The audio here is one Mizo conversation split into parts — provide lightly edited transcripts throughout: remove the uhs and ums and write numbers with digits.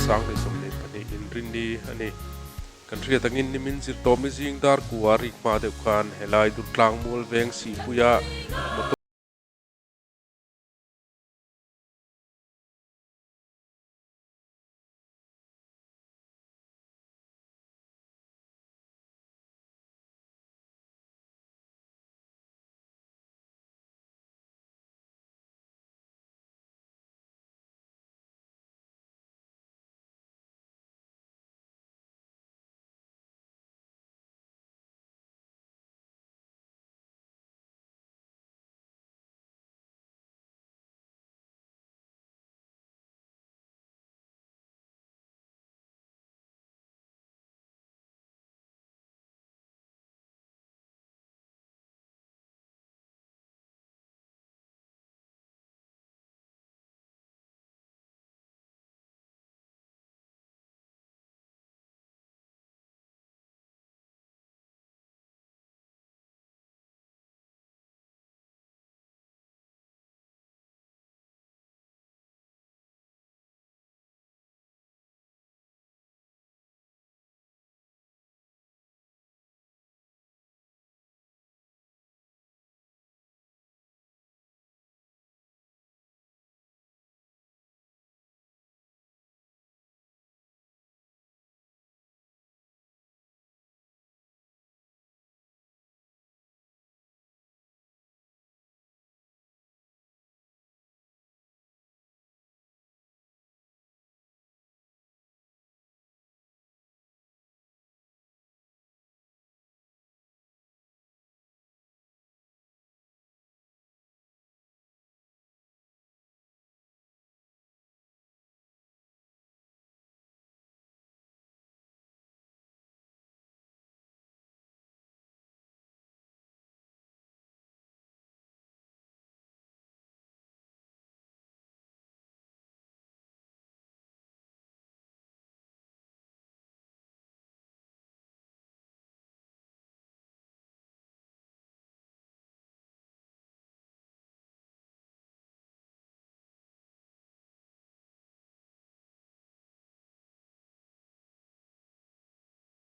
22 Inrinni a ni. Kan hriat angin nimin zirtawmi zing dar kua rik hma deuh khan helai Durtlang mual veng Sihpuia motor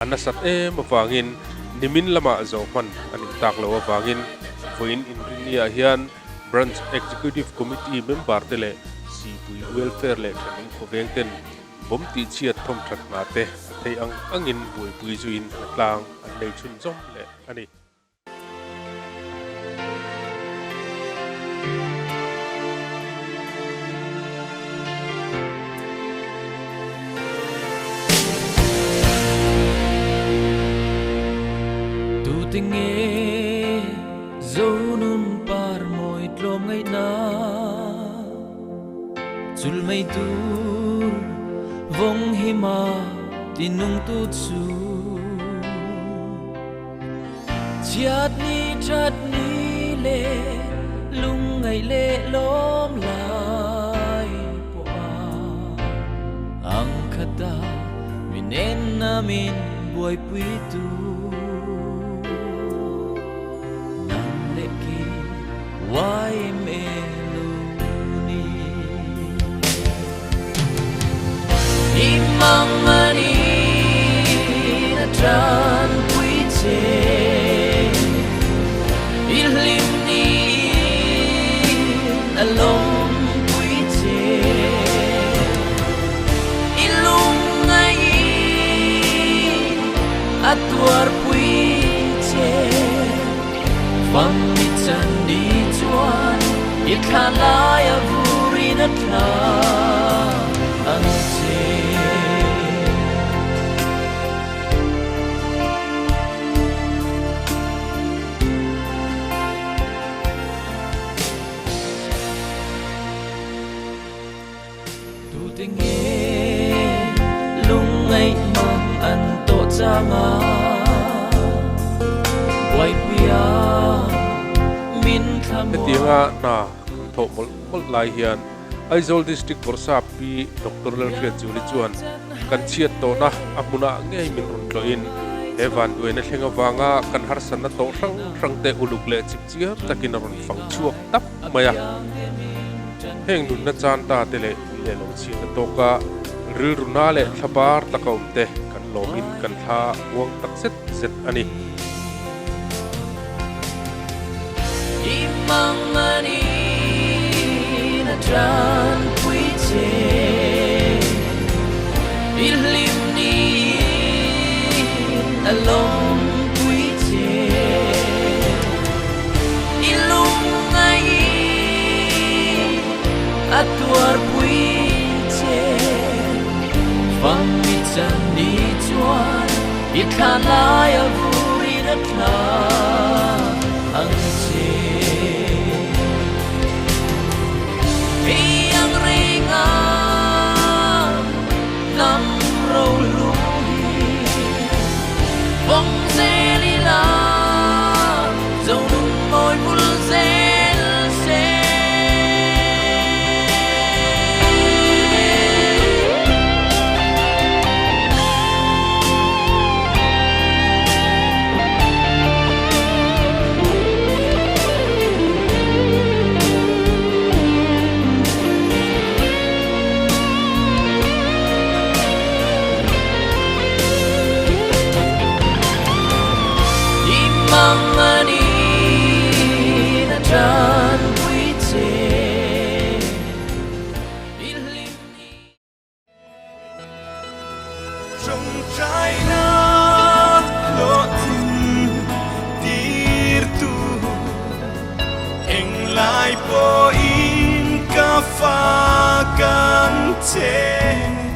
A nasat em avangin nimin lamah zawh hman a nih tak loh avangin vawiin Inrinni-ah hian Branch Executive Committee member te leh Sipui Welfare leh Thenawm Khawveng ten bomb tihchhiat thawmthat hna te a theih ang angin buaipui zuiin hnatlang an nei chhunzawm leh a ni. Tute nge Zonun par mawi tlawm ngaihna Chul mai tur vawng hima tinung tu chu Chiat ni that ni le lungngaih leh lawm lai pawh a ang khat a min en a min buaipui tu nang leh kei YMA lo ni. I mang a ni na tanpui che I hlim ni a lawmpui che I lungngai a tuarpui che Fam i chan ni chuan i thla lai a vurin a thla ang che. Tute nge lungngaih mang an tawh chang a, buaipuia min thlamuan. Hetianga hna kan thawh mawlh mawlh lai hian Aizawl District Bawrhsap Pi Doctor Lalhriatzuali chuan kan chhiat tawhna a hmunah ngei min rawn tlawhin he vanduaina thleng avanga kan harsatna tawh hrang hrang te uluk leh chipchiar takin a rawn fang chhuak tap mai a. Heng nunna chan ta te leh tui leh lo chhiatna tawka Rilru na leh thla bar taka awm te kan lawmin kan thla uang tak zet zet a ni.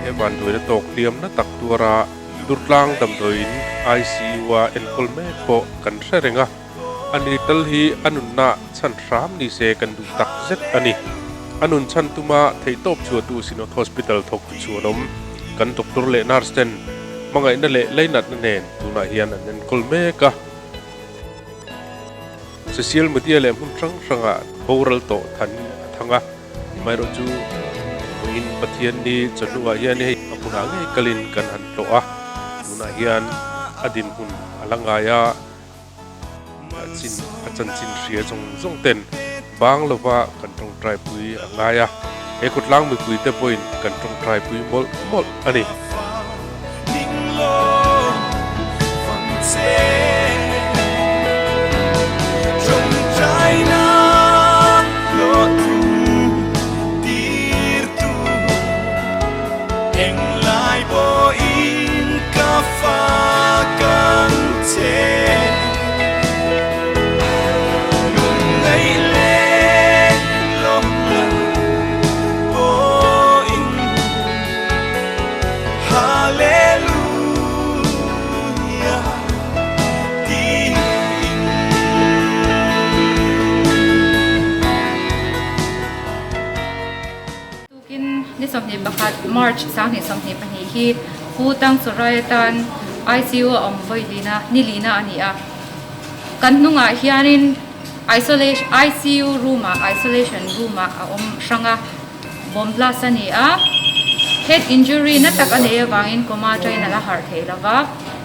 He vanduaina tawk hliamna tak tuara Durtlang damdawiin ICU-a enkawl mek pawh kan hre reng a. A ni tal hi a nunna chhan hram ni se kan duh tak zet a ni. A nun chhan tuma theihtawp chhuahtu Synod Hospital thawktu chhuan awm kan doctor leh nurse ten hmangaihna leh leinatna nen tunah hian an enkawl mek a. Social media leh hmun hrang hrangah boral tawh than a thang a, amaherawhchu vawiin Pathianni chawhnuah hian hei a hmunah ngei kalin kan han tlawh a, tunah hian a dinhmun a la ngai a. A chin a chanchin hria zawng zawng ten bang lova kan tawngtai pui a ngai a, he khawtlang mipui te pawhin kan tawngtai pui mawlh mawlh a ni. Tukin ni 21 March 2022 hi Pu Tang Chawrai atan ICU a awm vawi lina ni lina a ni a. Kan hnungah hianin isolation ICU room ah isolation room ah a awm hrang a, bomb blast a ni a. Head injury na tak a nei avangin coma atangin a la harh thei lo va,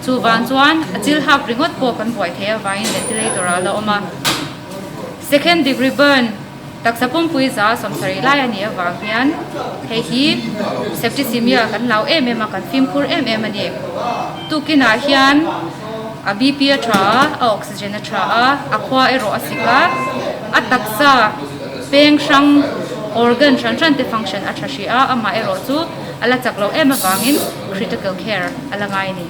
chuvang chuan a chil hak ringawt pawh kan buai thei avangin ventilator ah a la awm a. Second degree burn. Taksa pumpui za sawmsarih lai a nih avang hian hei hi septicemia kan lau em em a, kan fimkhur em em a ni. Tukinah hian a BP a tha a, a oxygen a tha a, a khua erawh a sik a, a taksa peng hrang organ hran hran te function a tha hrih a, amah erawh chu a la chak loh em avangin critical care a la ngai a ni.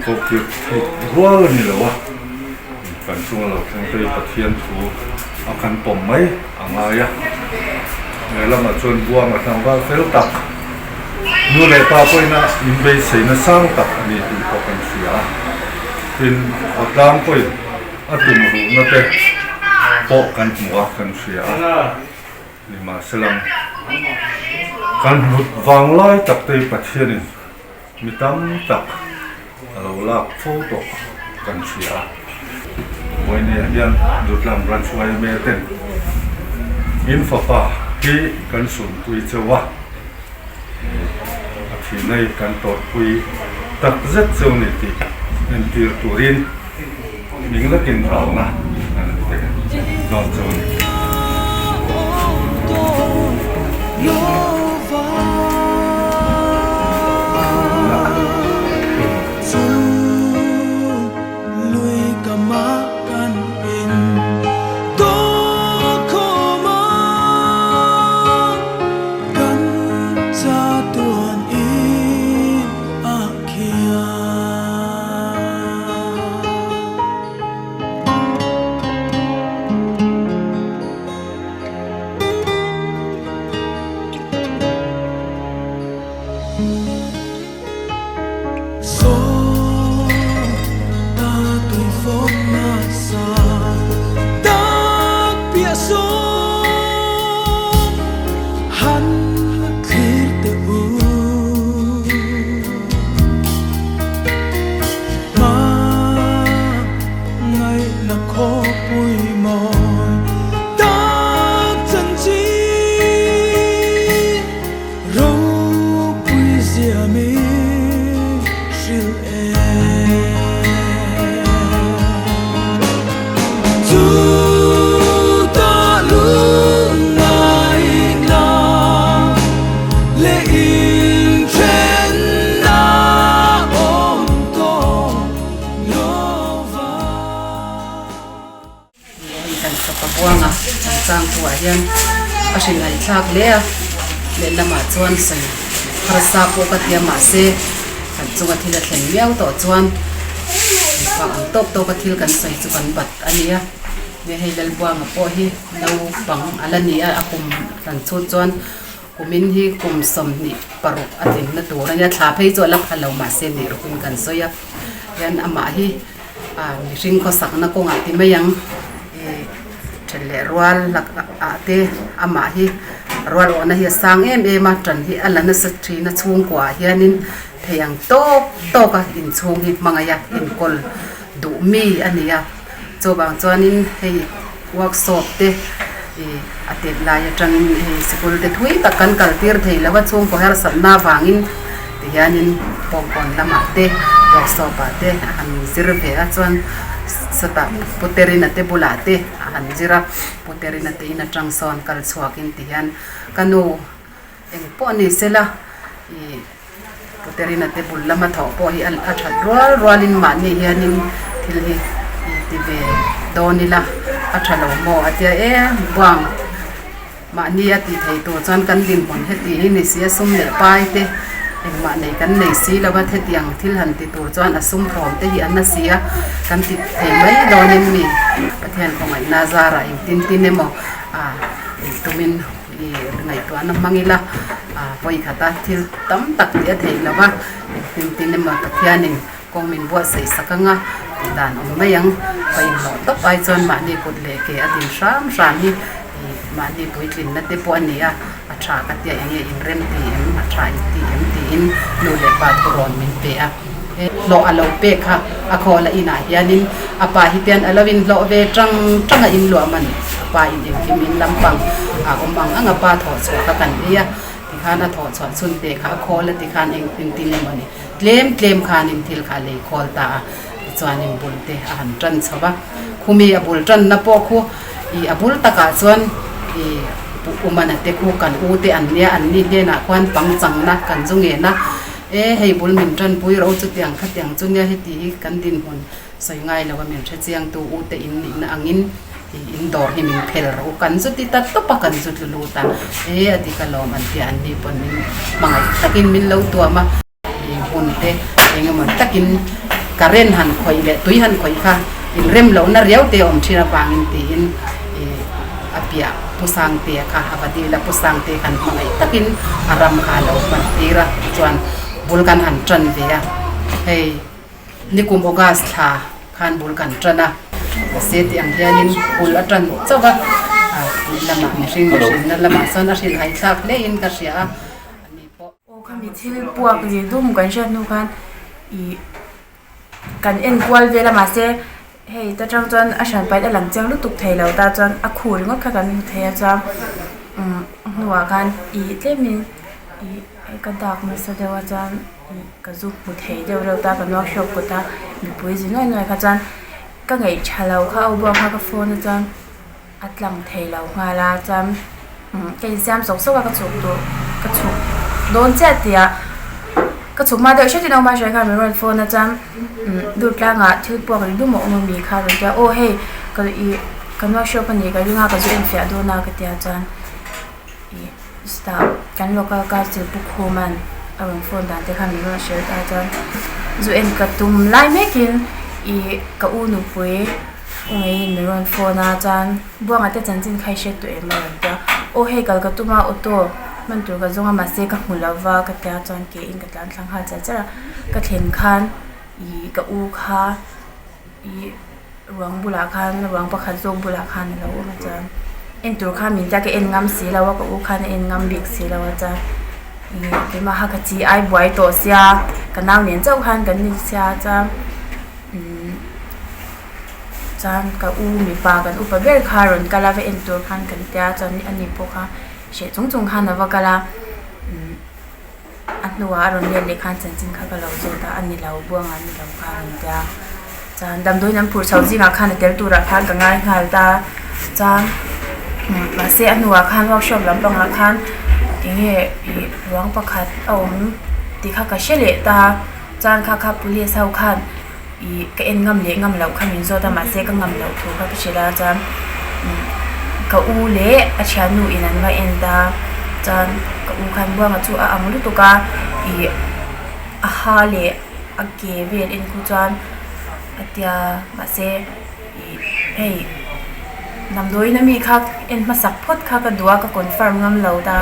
ko kir theih rual a ni lo a, kan chunga lo thleng te hi Pathian thu a kan pawm mai a ngai a. Lehlamah chuan buang a tlangval fel tak, nu leh pa pawhin a inbeiseina sang tak a ni tih pawh kan hria a. Tin, khawtlang pawhin a tum ruhna te pawh kan hmu a, kan hria a. Nimahselang, kan hlut vanglai tak te hi Pathianin mi tam tak a lo lak fo tawh kan hria a. Vawinia hian Dutlam Branch yma ten in fapa hi kan sunpui cheu a, a thihna hi kan tawrhpui tak zet cheu ni tih entir turin Ming lakin ralna an pe dawn chu a ni. Kan fapa buanga kan chang thu ah hian a hrilhai thlak hle a, lehlamah chuan sawi harsa pawh ka tia mahse kan chunga thil a thlen miau tawh chuan mipa ang tawk tawka thil kan sawi chu kan bat a nia. Nge hei Lalbuanga pawh hi naupang a la ni a, a kum hran chhut chuan kumin hi kum 26 a tlinna tur a nia, thla phei chu a la pha lo mahse nih rukin kan sawi a, hian amah hi ah mihring khawsakna kawngah ti mai ang ih then leh rual lak ah te amah hi rual awhna hi a sang em em a, tan hi a la nasa thin a chhungkua ah hianin thei ang tawk tawk a inchhung hi hmangaih a enkawl duh mi a ni a. Chuvang chuanin hei workshop te ih a tet lai atangin hei sikul te thui tak kan kal tir thei lo a, chhungkaw harsatna avangin tihianin Bawngkawn lamah te workshop ah te a han zir ve a, chuan sawtah Puterina te bulah te a han zir a, Puterina te in atang sawn kal chhuakin tihian ka nu eng pawh ni sela ih. Puterina te bul lama thawh pawh hi a that rual rualin mahni hianin thil hi ti ve dawn ila a tha lo maw a tia e buang mahni a tih thei tur chuan kan dinhmun heti hi ni si a sum leh pai te engmah nei kan nei si lo va hetiang thil han ti tur chuan a sum hlawm te hi a na si a kan ti thei mai dawnin mi Pathian khawngaihna zarah engtin tin emaw a intumin. I ngaihtuahna hmang ila vawi khata thil tam tak tih a theih lo va, engtin tin emaw Pathianin kawng min buatsaih sak anga tih dan awm mai ang. Ka inhlawh tawp ai chuan mahni kut leh ke a din hram hram hi mahni puitlinna te pawh a ni a, a tha ka tia enge inrem ti em, a tha inti em tiin nu leh pa thurawn min pe a. Hlawh a lo pek kha a khawl a inah hianin a pa hi tian a lo inhlawh ve tang tang a inluah man a pa in engkim in lampang a awm ang ang a pa thawh chhuah kha kan ei a tikhan a thawh chhuah chhun te kha a khawl a tikhan eng tin emaw ni tlem tlem khanin thil kha a lei khawl ta a tichuanin bul te a han tan chho va khumi a bul tanna pawh khu ih a bul takah chuan ih umana te khu kan u te an nia an ni hnenah khuan pangchangna kan zu ngen a. E hei bul min tanpui ro chutiang khatiang chu nia heti hi kan dinhmun sawi ngai lo a min hre chiang tu u te in nihna angin i in dawr hi min phel ro kan zu ti ta tawp a kan zu tlu lut a e a dik alawm an tia an ni pawn min hmangaih takin min lo tuam a i hun te eng emaw takin. Current han khawih leh tui han khawih kha inrem lohna riau te a awm thin avangin tiin ih a piah Pu Sangtea kha a va dil a, Pu Sangtea khan hmangaih takin a ram kha a lo hman tir a, tichuan bul kan han tan ve a, hei nikum August thla khan bul kan tan a, mahse tih ang hianin bul a tan chauh a, ah lamah mihring mihrinna lamah sawn a hrilhhai thlak hlein ka hria a, ani pawh. Aw khami thil puak leh dum kan hriat hnu khan ih kan en kual vel a mahse hei ta tang chuan a hran pait a lang chiang lutuk thei lo ta chuan a khu ringawt kha kan hmu thei a chuan umm a hnuah khan ih tlemin ih ka dak nasa deuh a chuan ih ka zu hmu thei deuh reuh ta kan workshop kawt a mipui zi nuai nuai kha chuan ka ngaih tha lo kha a buak kha ka phone a chuan. A tlang thei lo nghal a chuan ka insiam sawk sawk a ka chhuk duh ka chhuk dawn chiah tih ah ka chhuk hma deuh hretin awm a hria khan min rawn phone a chuan dur tlangah thil puak ri dum a awm ami kha rawn tia aw hei ka ih kan workshop a nih ka ring a ka zu enfiah dawn a ka tia chuan ih chutah kan local council pu Khuman a rawn phone dan te khan min rawn hrilh ta chuan zu en ka tum lai mekin ih ka u nupui. Ungeiin min rawn phone a chuan Buanga te chanchin kha i hre tawh em a rawn ti a, aw hei kal ka tum a auto hman tur ka zawng a mahse ka hmu lo va ka tia chuan ke in ka tlan thlang nghal char char a, ka thlen khan ih ka u kha ih ruang bulah khan ruang pakhat zawk bulah khan a lo awm a chuan en tur khan min tia ka en ngam si lo a ka u khan a en ngam bik si lo a chuan ih keimah kha ka chi ai buai tawh sia ka nau nen chauh khan kan ni sia chuan umm. Chuan ka u mipa kan upa ber kha rawn kal a va en tur khan kan tia chuan ani pawh kha hreh chung chung khan a va kal a umm a hnuah a rawn let leh khan chanchin kha ka lo zawt a a ni lo buang ah a ni lo kha a rawn tia chuan damdawiin an phurh chho zingah khan a tel turah khan ka ngai nghal ta chuan umm mahse a hnuah khan workshop lampangah khan eng nge ih ruang pakhat a awm tih kha ka hre leh ta chuan kha kha police ho khan. Ih ka en ngam leh ngam loh kha min zawt a mahse ka ngam loh thu kha ka hrilh a chuan ka u leh a thiannu in an va en ta chuan ka u khan buanga chu a ang lutuk a ih a ha leh a ke vel en khu chuan a tia mahse ih hei damdawiin ami kha en hmasak phawt kha ka duh a ka confirm ngam lo ta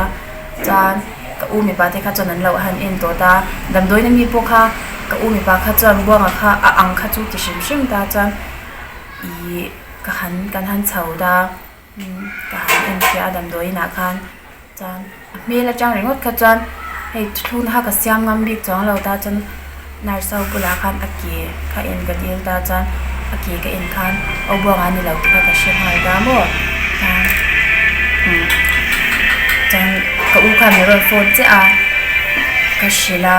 chuan. Ka u mipa te kha chuan an lo han en tawh ta, damdawiin ami pawh kha ka u mipa kha chuan buanga kha a ang kha chu ti hrim hrim ta chuan ih ka han kan han chho ta ka han en fiah a damdawiin ah khan chuan a hmel atang ringawt kha chuan hei thuthlukna kha ka siam ngam bik chuang lo ta chuan nurse ho bulah khan a ke kha en ka dil ta chuan a ke ka en khan aw buanga a ni lo tih kha ka hre nghal ta maw chuan umm chuan ka u khan min rawn phone chiah a ka hrilh a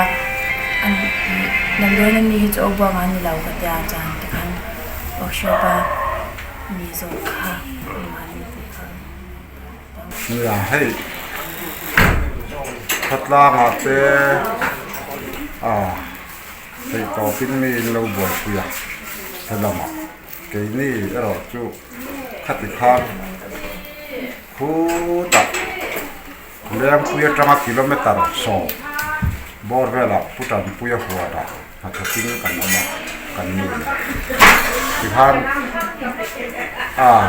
an ih damdawiin ami hi chu aw buanga a ni lo ka tia chuan tikhan workshop a mi zawk kha mahni tih kha. Nia hei khawtlangah te ah theih tawpin mi in lo buaipui a helamah keini erawh chu khati khan khutah lengpui atanga kilometer sawm bawr velah pu tanpuia huanah hnathawkin kan awm a kan nu nen tikhan ah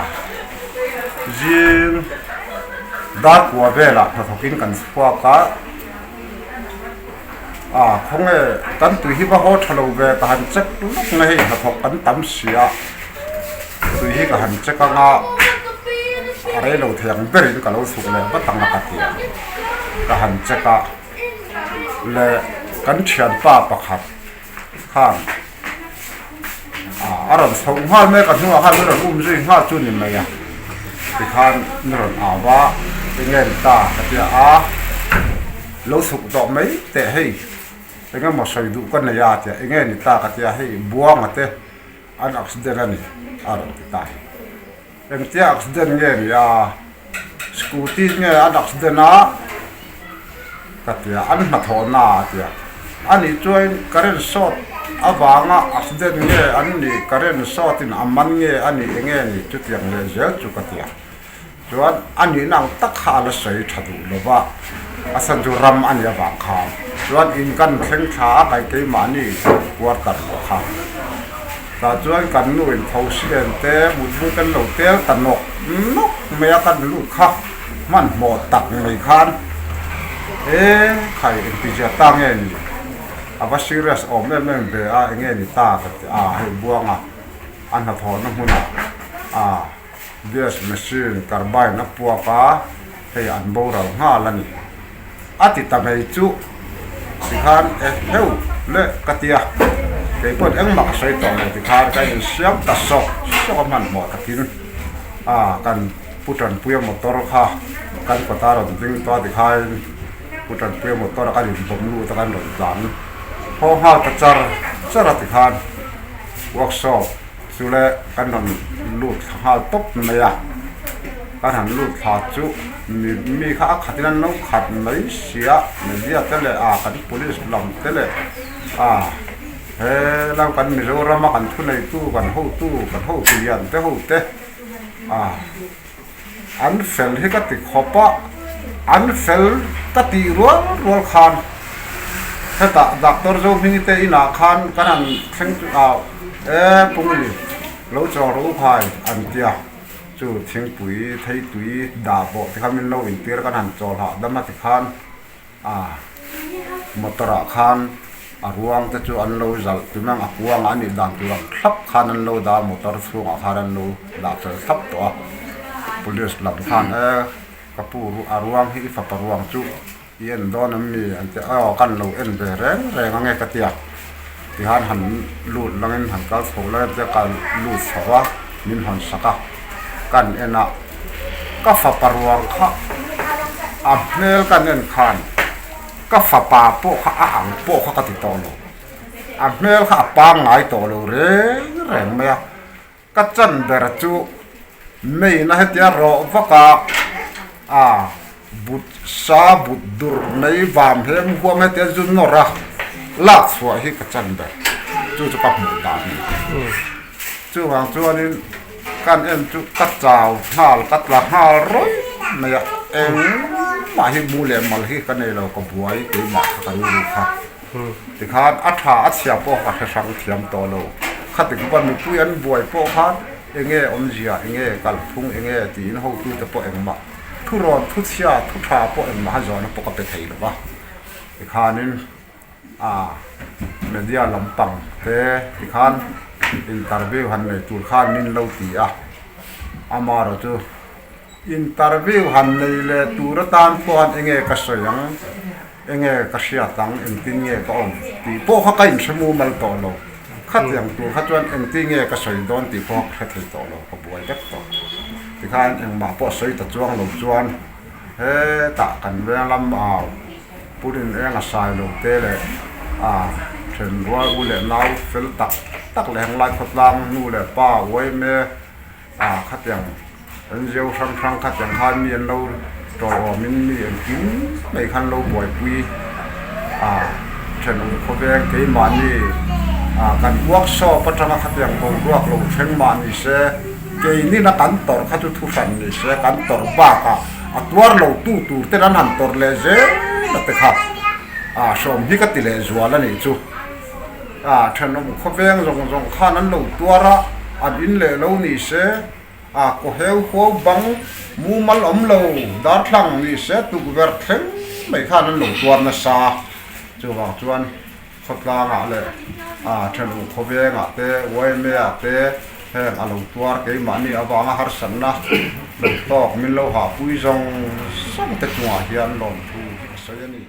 zing darkua velah hnathawkin kan chhuak a ah khawnge kan tui hi va haw tha lo ve ka han check lawk na hei hnathawk kan tam si a tui hi ka han check anga a rei lo thei ang berin ka lo chhuk leh vat ang a ka ti a ka han check a. leh kan thianpa pakhat khan ah a rawn chhoh nghal mek a hnungah khan min rawn um zui nghal chu ni mai a tikhan min rawn au va enge ni ta ka tia a lo chhuk tawh mai teh hei eng emaw sawi duh ka nei a tia enge ni ta ka tia hei buanga te an accident a ni a rawn ti ta hi. Engtia accident nge ni a, scooty nge an accident a ka ti a, an hnathawhna a ti a, anih chuan current short avanga accident nge an nih current short in a man nge a nih enge ni chutiang leh zel chu ka ti a, chuan a nihna ang tak kha a la sawi tha duh lo va, a chhan chu ram a nih avang khan chuan in kan thleng thla a kai keimahni quarter luah kha. Tah chuan kan nu in thosi len te mutbu te an lo tel ta nawk nawk mai a, kan lut kha hmanhmawh tak mai khan e khai engtizia ta nge ni a va serious awm em em ve a enge ni ta ka ti a hei Buanga a hnathawhna hmunah a gas machine carbine a puak a hei an boral nghal a ni. A ti ta mai chu tikhan e heu le ka ti a, kei pawhin engmah ka sawi tawh lo tikhan ka insiam ta sawk sawk a hmanhmawh takin a kan Pu Tanpuia motor kha kan kawta rawn ding tawh a tikhain Pu Tanpuia motor a kan inbawm lut a kan rawn tlan haw nghal ta char char a tikhan workshop chu le kan rawn lut thla nghal tawp mai a, kan han lut thla chu. Mi mi kha a khatin an lo khat mai sia media te leh ah kan police lam te leh ah he lam kan Mizoram a kan thuneitu kan hotu kan hotu lian te ho te ah an fel hi ka ti khawp a an fel ka tih rual rual khan hetah doctor Zohmingi te inah khan kan han thleng chu ah e pungli lo chaw rawh u khai an tia. Chu thingpui thei tui dah pawh tikhan min lo intir kan han chawl hah dam a tikhan ah motor ah khan a ruang te chu an lo zalh tum ang a kuang ah a nih dan tur ang thlap khan an lo dah a motor chhungah khan an lo dah fel thlap tawh a police lam khan e ka pu a ruang hi i fapa ruang chu I en dawn em mi? An ti a, aw kan lo en ve reng reng ange ka ti a, tihan han lut langin han kal chho lai te ka lut chho a, min hawn sak a, kan en a, ka fapa ruang kha a hmel kan en khan ka fapa pawh kha a ang pawh kha ka ti tawh lo, a hmel kha a pangngai tawh lo reng reng mai a. Ka chan ber chu main a hetia rawh vak a, a but sa but dur mai vam hem huam hetia zu nawr a lak chhuah hi ka chan ber chu chu ka hmuh dan a ni. Chuvang chuanin kan en chu ka chau nghal ka tla nghal rawih mai a, engmah hi mu leh mal hi ka nei lo ka buai keimah kha ka rilru kha. Tikhan a tha a chhia pawh ka hre hrang thiam tawh lo. Khati khupa mipui an buai pawh khan enge awmzia, enge kalphung, enge tiin hotute pawh engmah thu rawn, thu chhia, thu tha pawh engmah a zawhna pawh ka pe thei lo va. Tikhanin a media lampang te tikhan interview han nei tur khan min lo ti a, amaherawhchu interview han nei leh tur atan pawh han enge ka sawi ang. Enge ka hriat ang, engtin nge ka awm tih pawh kha ka inhre mumal tawh lo. Khatiang tur kha chuan engtin nge ka sawi dawn tih pawh ka hre thei tawh lo, ka buai vek tawh. Tikhan engmah pawh sawi ta chuang lo chuan hetah kan veng lam au Purin eng a sai lo te leh a then rual u leh nau fel tak tak leh henglai khawtlang nu leh pa uaime A khatiang NGO hrang hrang khatiang khan mi an lo tawiawmin mi engkim mai khan lo buaipui a thenawm khawveng keimahni a kan workshop atanga khatiang boruak lo thleng mah ni se keinin a kan tawrh kha chu thuhran ni se kan tawrh bakah a tuar lo tu tur ten an han tawrh leh zel a te kha a hrawm hi ka ti leh zual a nih chu. A thenawm khawveng zawng zawng khan an lo tuar a, an in leh lo ni se, a kaw heu huau bang mumal awm lo darthlang ni se tukverh thleng mai khan an lo tuar nasa a. Chuvang chuan khawtlangah leh a thenawm khawvengah te, yma ah te heng a lo tuar keimahni avanga harsatna lo tawk min lo hahpui zawng zawng te chungah hian lawmthu hi ka sawi a ni.